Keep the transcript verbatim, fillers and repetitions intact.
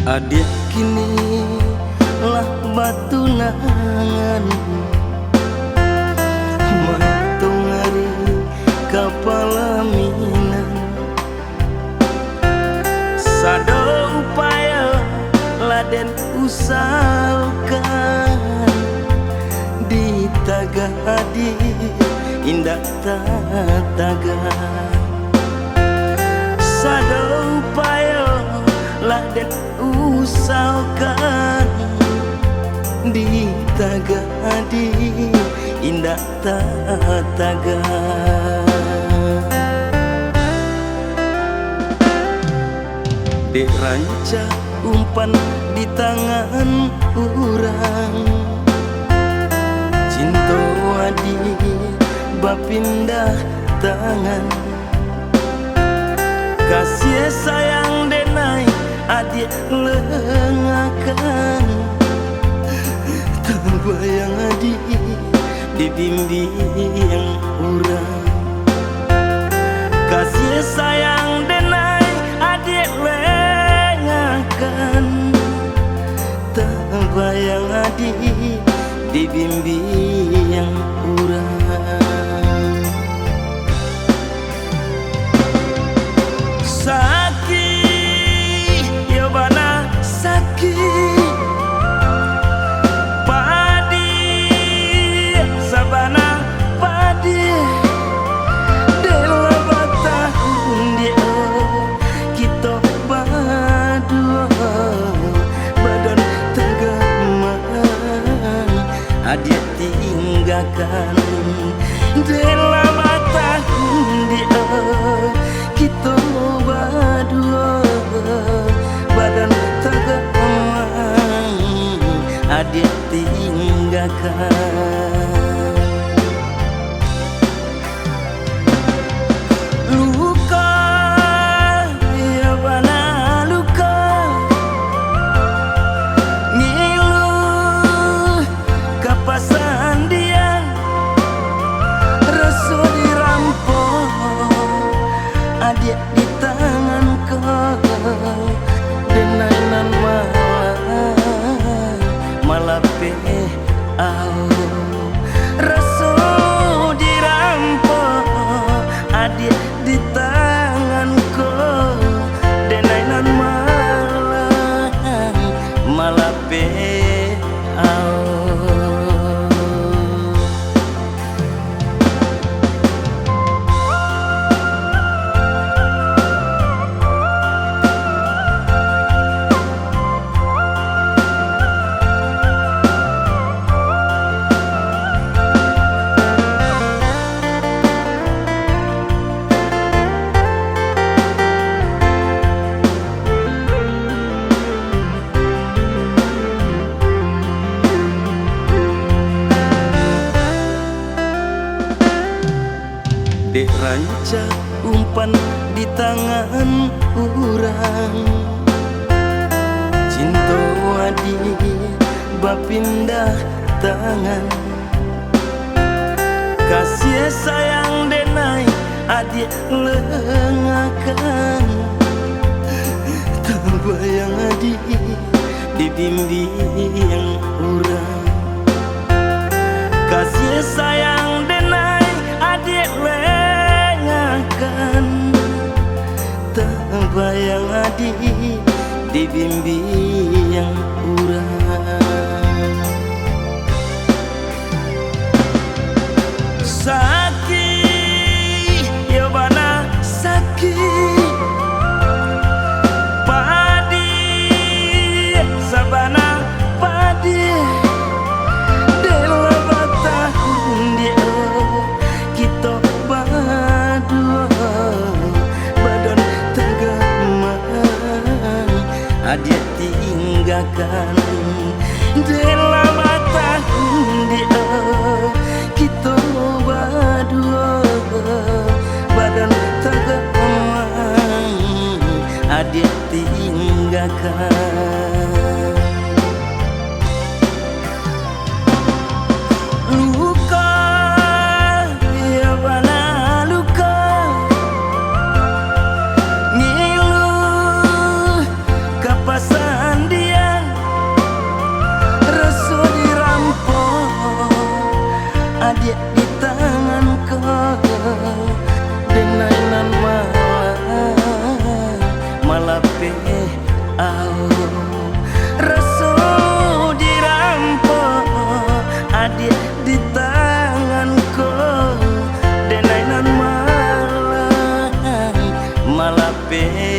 Adiak kini lah batunangan, matong ari ka palaminan. Sado upayo lah den usahokan, ditagah adiak indak tatagah. Sado upayo lah den usahokan, ditagah adiak indak tatagah. Dek rancak umpan di tangan urang, cinto adiak bapindah tangan. Kasiah sayang denai adiak lengahkan, tabayang adiak dibimbiang urang. Kasiah sayang denai adiak lengahkan, tabayang adiak dibimbiang urang. Sakik, iyo bana sakik. Padiah, sabana padiah. Dek lah batahun diak kito baduo, badan tagah maang adiak tinggakan. Dek lah batahun diak kito baduo, badan tagah maang adiak tinggakan. Luko, iyo bana luko, ngilu ka pasandian, raso dirampok adiak di tangan ko, denai nan malah malapeh ao. Raso dirampok adiak di tangan ko, denai nan malah malapeh ao. Dek rancak umpan di tangan urang, cinto adiak bapindah tangan. Kasiah sayang denai adiak lengahkan, tabayang adiak dibimbiang urang. Kasiah sayang denai adiak lengahkan, tabayang adiak dibimbiang urang. Sakik, iyo bana sakik. Padiah, sabana padiah. Dek lah batahun diak kito baduo, badan tagah maang adiak tinggakan. Dek lah batahun diak kito baduo, badan tagah maang adiak tinggakan. Luko, iyo bana luko, ngilu ka pasan Au, raso dirampok adiak di tangan ko, denai nan malang malapeh